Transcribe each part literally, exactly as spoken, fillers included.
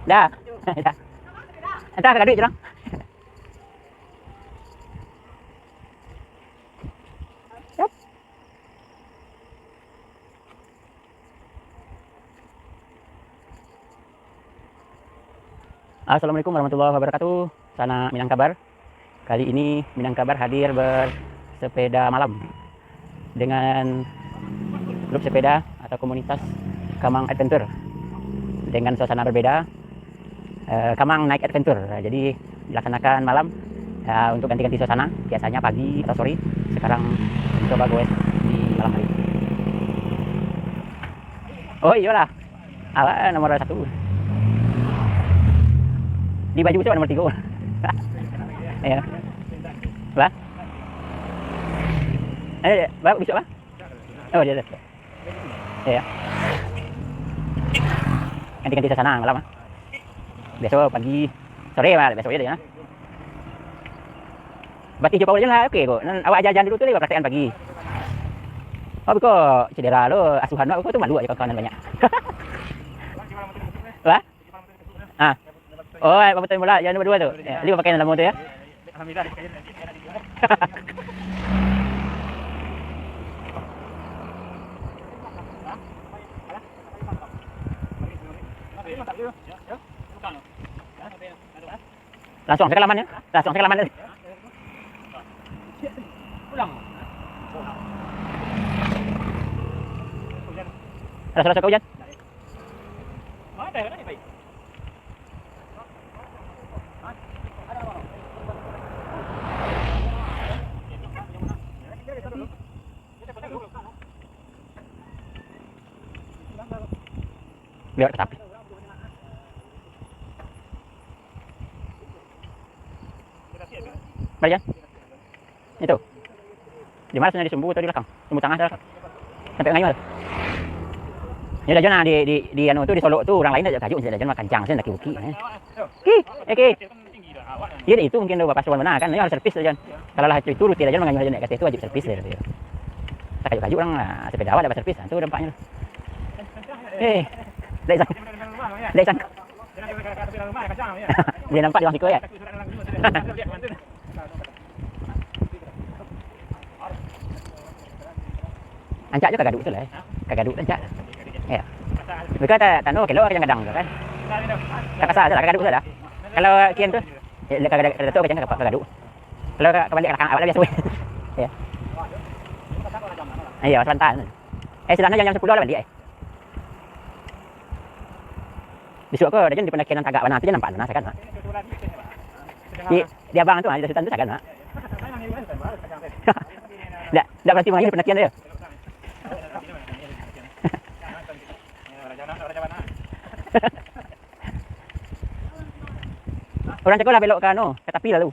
Dah. Dah. Entah, ka duit je lah. Yap. Assalamualaikum warahmatullahi wabarakatuh. Sanak Minangkabar. Kali ini Minangkabar hadir bersepeda malam dengan grup sepeda atau komunitas Kamang Adventure dengan suasana berbeda, eh, Kamang Night Adventure. Jadi, dilaksanakan malam, ya, untuk ganti-ganti suasana. Biasanya pagi atau sore, sekarang mencoba goes di malam hari. Oh, iyolah. Awak nomor satu. Di baju tu nomor tiga. Ya. Bah? Eh, bah, besok, bah? Oh, dia ada. Ya. Ganti-ganti suasana malam, ah. Biaso pagi, sore mah, biaso aja deh, nah. Batih jo power je lah, oke ko. Nan awak aja-aja dulu tu lewat praktekan pagi. Oh, biko cedera lo, asuhan lo, biko tu malu aja kawan-kawan banyak. Wah? Ah. Oh, pamutaran bola, yang nomor dua tu. Ya, dia pakai nama tu ya. Alhamdulillah. Langsung sakalaman ya. Langsung sakalaman ya. Rasa-rasa kau hujan? Lewat ka tapi. Balian. Itu. Di mana sebenarnya, di sumbu atau di belakang? Sumbu tangah atau belakang? Sampai ngayuh tu. Ya dah, Jon, ah, di, di, di anu tu, di Solok tu, urang lain dak kajuik, Jon, mah kancang, Jon, daki bukik, eh. Ki, eh, Ki. Iyo, itu mungkin tu bapak suan bana kan, iyo harus servis tu, Jon. Kalau lah itu rutin, Jon, mangayuh, Jon, naiak ka ateh tu wajib servis, Jon. Takajuik-kajuik urang lah, sepeda awak dak baservis, ha, tu dampaknyo tu. Eh, dak disangko. Dak disangko. Buliah nampak di urang siko, ya. Rancak jo ka gaduik tu lah, eh. Ka gaduik rancak. Iyo. Beko ta-, tando kelok ka Gadang tu kan. Takasa tu lah, ka gaduik tu lah. Kalau kian tu, eh, ka Gadang, ka Gadang tu ka Gadang, ka Gadang. Kalau ka, ka baliak ka lakang, awak lah biaso. Iyo. Iyo, sabanta tu. Eh, sudah jam, jam sapuluah lah baliak, eh. Bisuak ko, dah jan di pandakian nan tagak bana tu, jan nampak bana sagan, Mak. Di, di abang tu, ah, di Sutan tu sagan, Mak. Dak, dak barati mangayuh di pandakian tu, yo. Urang cako lah belok ka anu, ka tapi lalu.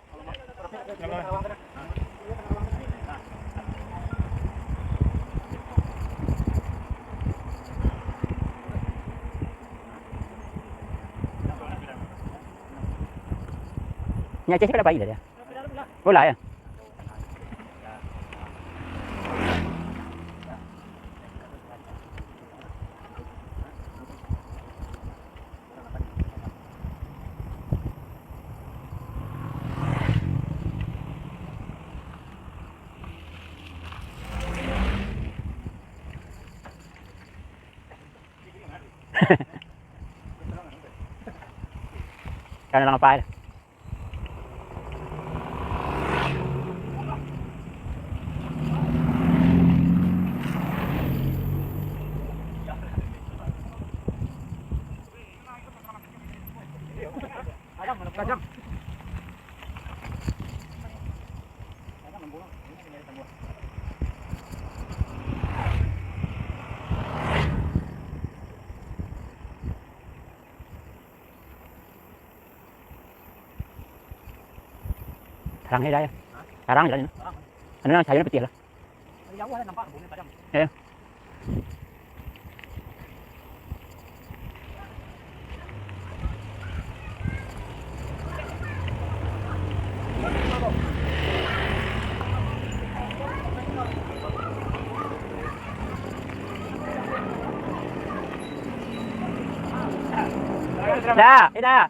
Nyak Aceh pada pai lah dia. Bola ya. Kan orang apa? Tarang ni dah, ya. Tarang jalan ni. Anu, cahaya ni putih lah. Dari jauh lah nampak, bunyi tajam. Ya. Dah, eh, dah.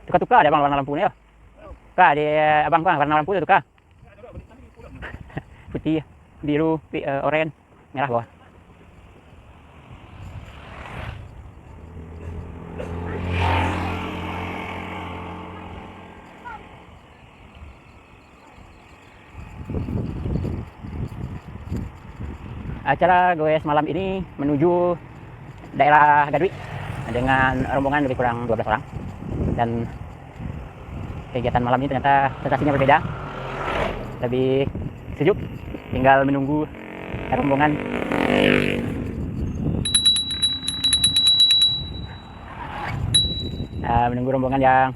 Tuka-tuka dek abang warna lampu ni, yo. Tuka dek abang tu, warna lampu tu tuka. Putih, biru, pi-, eh, oren, merah bawah. Acara goes malam ini menuju daerah Gaduik dengan rombongan lebih kurang dua belas orang. Dan kegiatan malam ini ternyata sensasinya berbeda, lebih sejuk. Tinggal menunggu rombongan, ah, menunggu rombongan yang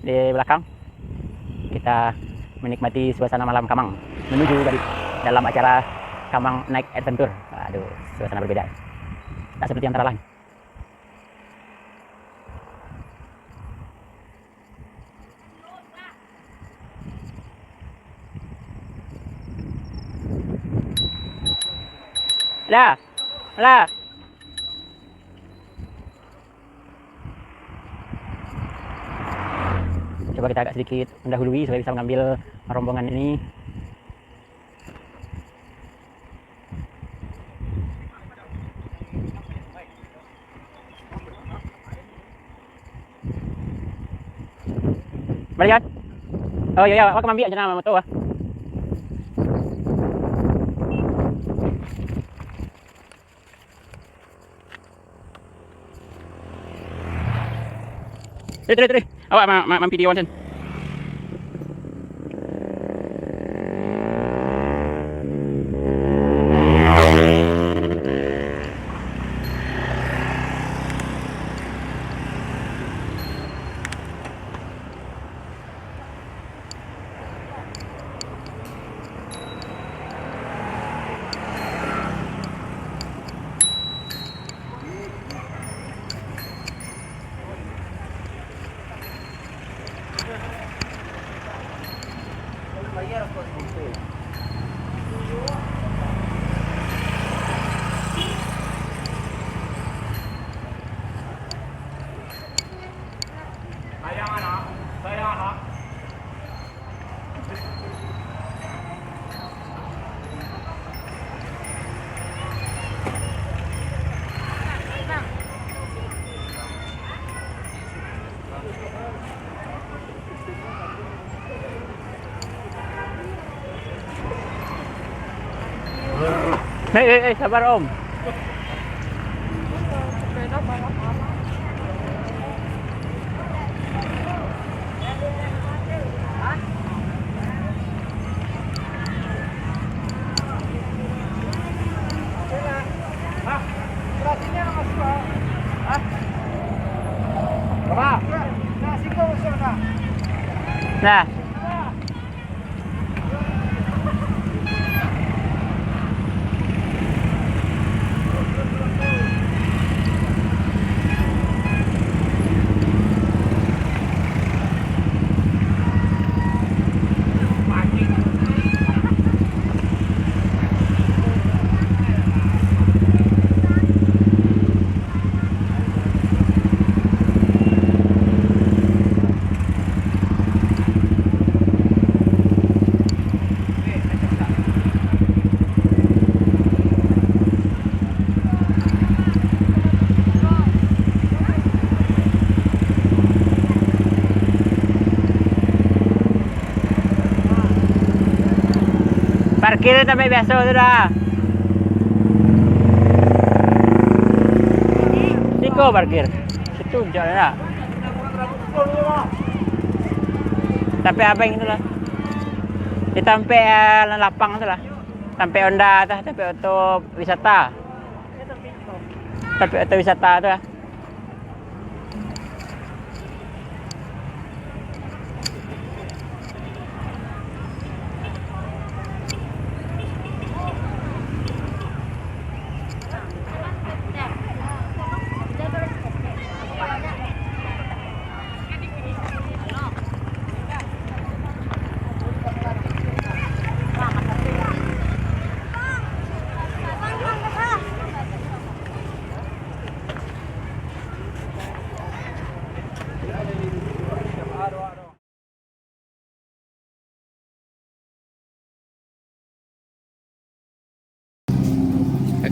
di belakang. Kita menikmati suasana malam Kamang menuju Gaduik dalam acara Kamang Night Adventure. Aduh, suasana berbeda. Tak seperti yang teralami. Lah, lah. Coba kita agak sedikit mendahului supaya bisa mengambil rombongan ini. Baliak kan? Oh, iyo, iyo, awak ka maambiak je nah moto ah. Tarik, tarik, tarik. Awak ma-, ma-, mampi di awan sen. Eh, eh, eh, sabar, Om. Nah. Parkir tampek biaso tu dah. Siko parkir. Situ jalan lah. Tampek abang tu lah. Di tampek, eh, lapang tu lah. Tampek Honda tu, tampek oto wisata. Tampek oto wisata tu lah.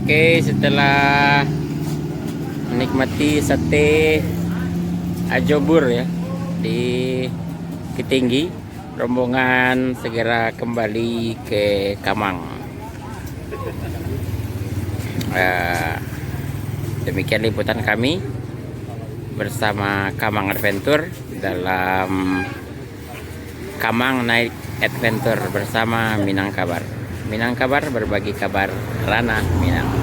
Oke, setelah menikmati sate Ajobur ya di Ketinggi, rombongan segera kembali ke Kamang. Eh, demikian liputan kami bersama Kamang Adventure dalam Kamang Night Adventure bersama Minangkabar. Minangkabar, berbagi kabar, ranah Minang.